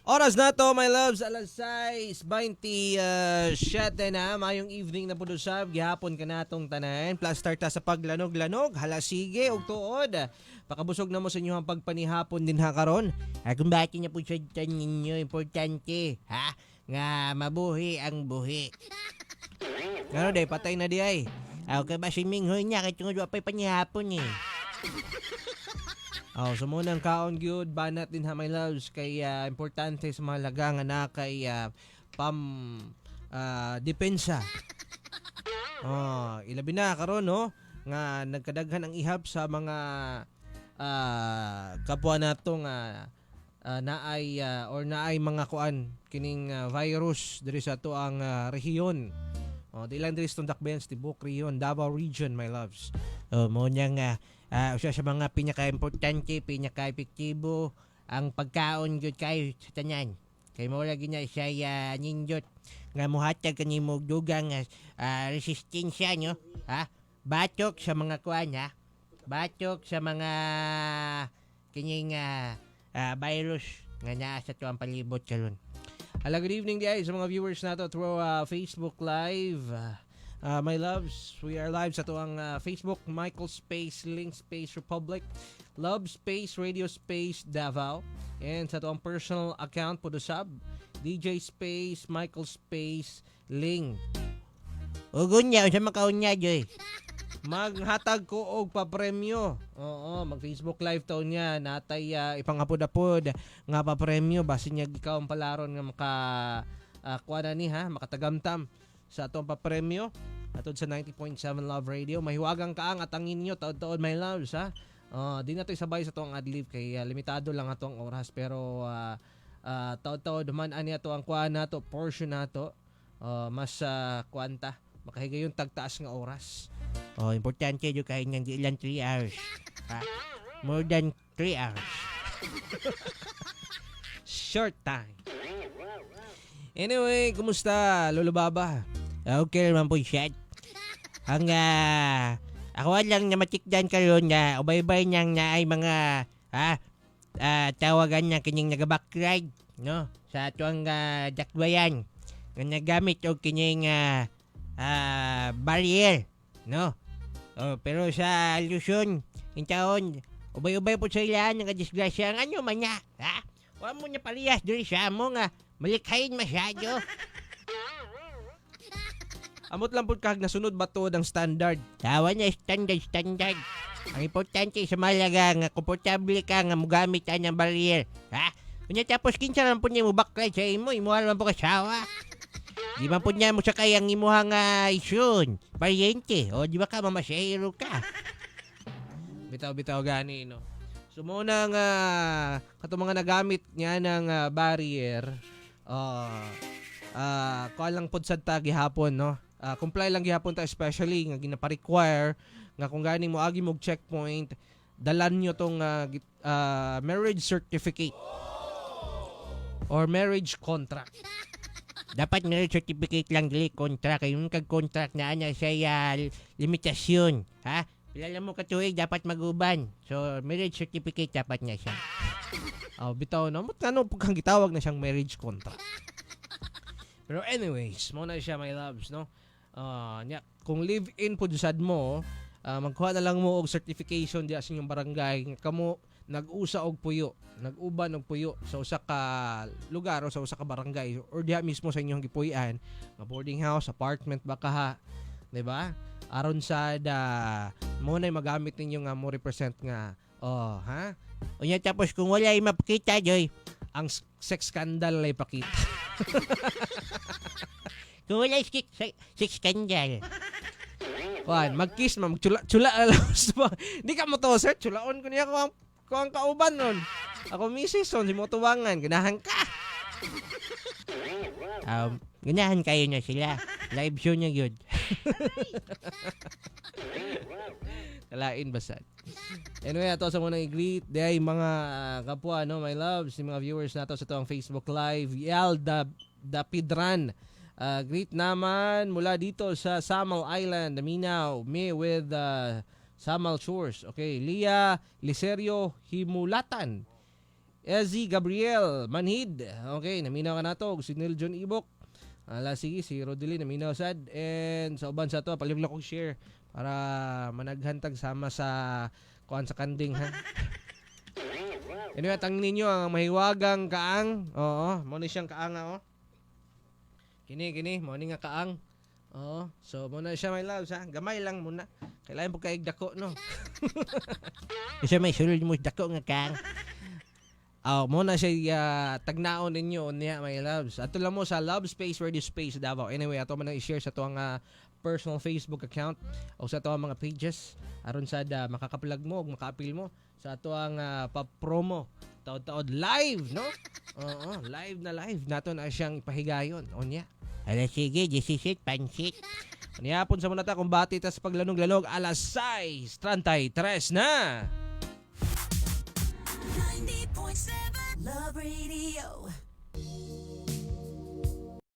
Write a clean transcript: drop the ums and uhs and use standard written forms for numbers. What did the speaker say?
Oras na to, my loves, alas 6:27 na. Mayong evening na po usab. Gihapon ka natong tanan. Plus start ta sa paglanog-lanog. Hala sige, og tuod. Pakabusog na mo sa inyong pagpanihapon din ha karon. Ha, kung bakit niya po sa ninyo, importante, ha? Nga mabuhi ang buhi. Ngano day, patay na di ay. Ah, okay ba si Minghoy niya, kahit tungod wa pa'y panihapon eh. Oh, so muna ang kaon gyud banat din ha, my loves, kay importante sa mahalaga nga na kay pam depensa. Oh, ilabi na karon, no, nga nagkadaghan ang ihap sa mga kapwa nato nga naay or naay mga kuan kining virus diri sa ato ang rehiyon. Oh, di lang diri sa Tundakbayan, sa tibuok rehiyon, Davao Region, my loves. Oh, mo niya nga usa sa mga pinaka-importante, pinaka-epektibo ang pagkaon gyud kayo sa tanan. Kay mo lagi na siya nindot nga muhatag kanimo og dugang resistensya, no? Ha? Batok sa mga kuan ha. Batok sa mga kining virus nga naa sa tuang palibot karon. Hello, good evening guys sa mga viewers nato through Facebook Live. My loves, we are live sa tuang Facebook, Michael Space, Link Space Republic, Love Space, Radio Space, Davao, and sa tuang personal account po sab, DJ Space, Michael Space, Ling. Ugon niya, unsa makaon niya, Joy? Maghatag ko og papremyo. Oo, mag Facebook Live taon niya natay ipangapod-apod nga papremyo basin niya ikaw ang palaron nga maka kuha na ni ha, makatagamtam sa atong papremyo atod sa 90.7 Love Radio. Mahiwagang kaang at ang inyo taod-taod, my loves, ha. Di na to isabay sa tuang adlib kay limitado lang ato ang oras, pero taod-taod man ani ato ang kuha nato, portion nato, mas kuanta makahigayon tagtaas nga oras. Oh, importante jud kay nang di lang 3 hours. Ha? More than 3 hours. Short time. Anyway, kumusta, Lolo Baba? Okay naman po siya. Ang ako lang na matikdan karon na ubaybay niyang na ay mga ha tawagan niya kining nagaback ride, no, sa atuang dakbayan nga nagamit og kining barrier, no. Oh, pero sa Luzon in taon ubay-ubay po sa ilaan nga disgrasya ang ano man niya, ha. Wa mo niya parehas diri sa amo nga malikhain masyado. Amot lang pud kag nasunod ba to ang standard? Tawa niya standard standard. Ang importante sa malaga nga komportable ka nga mogamit ang barrier. Ha? Unya tapos kinsa man po niya mo backlight sa imo, imo man po kasawa. Di man po niya mo sakay ang imuhang isyon, paryente. O di ba ka mamasero ka? Bitaw-bitaw gani, no. So mo na nga katong mga nagamit niya ng barrier, kuan lang pod sad ta gihapon, no. Comply lang gihapon ta, especially nga ginapa-require nga kung gani mo agi mo checkpoint, dalan nyo tong marriage certificate or marriage contract. Dapat marriage certificate lang, dili contract. Kay yung kag contract na ana siya limitasyon, ha? Pila lang mo katuig dapat maguban. So marriage certificate dapat niya siya. Oh, bitaw, no. Mut ano pagkang gitawag na siyang marriage contract. Pero anyways, mo na siya, my loves, no. Nya, kung live-in pud sad mo, magkuha na lang mo og certification diya sa inyong barangay nga kamo nag-usa og puyo, nag-uban og puyo sa usa ka lugar o sa usa ka barangay or diha mismo sa inyong gipuy-an, nga boarding house, apartment ba ka ha, 'di ba? Aron sad mo na magamit ninyo nga mo represent nga oh, ha? Unya tapos kung wala ay mapakita, Joy. Ang sex scandal ay pakita. Kung wala sex scandal. Kuan, mag-kiss ma, magchula chula na lang ba. Di ka mo to, sir, chulaon ko niya ko ang kauban nun. Ako misis son, si mo tuwangan, ganahan ka. Ganahan kayo na sila. Live show niya yun. Kalain ba sad? Anyway, ato sa muna i-greet day mga kapwa, no, my loves, yung mga viewers nato sa tuang Facebook Live. Yal da Dapidran. Greet naman mula dito sa Samal Island, Minao, me with Samal Shores. Okay, Lia Liserio Himulatan. Ezzy Gabriel Manhid. Okay, naminaw ka nato. Si Neil John Ibok. Ala, sige, si Rodeline naminaw sad. And sa uban sa ato, palihog lang kong share para managhantag sama sa kuan sa kanding, ha. Anyway, tangin ninyo ang mahiwagang kaang. Oo, mo ni siyang kaang, oh. Kini kini mo ni nga kaang. Oo. So mo na siya, my loves, ha. Gamay lang muna. Kailangan po kay dako, no. Kasi may sulod mo dako nga kaang. Oh, mo na siya tagnaon ninyo niya, my loves. Ato lang mo sa Love Space Radio Space Davao. Anyway, ato man ang i-share sa tuang personal Facebook account o sa tuang mga pages aron sad makakaplag mo ug makaapil mo sa atuang pa-promo taod-taod live, no? Oo, live na live nato na siyang ipahigayon unya. Ala sige, 17 pansit. Niyapon sa muna ta kung bati tas paglanog-lanog alas 6:33 na. 90.7 Love Radio.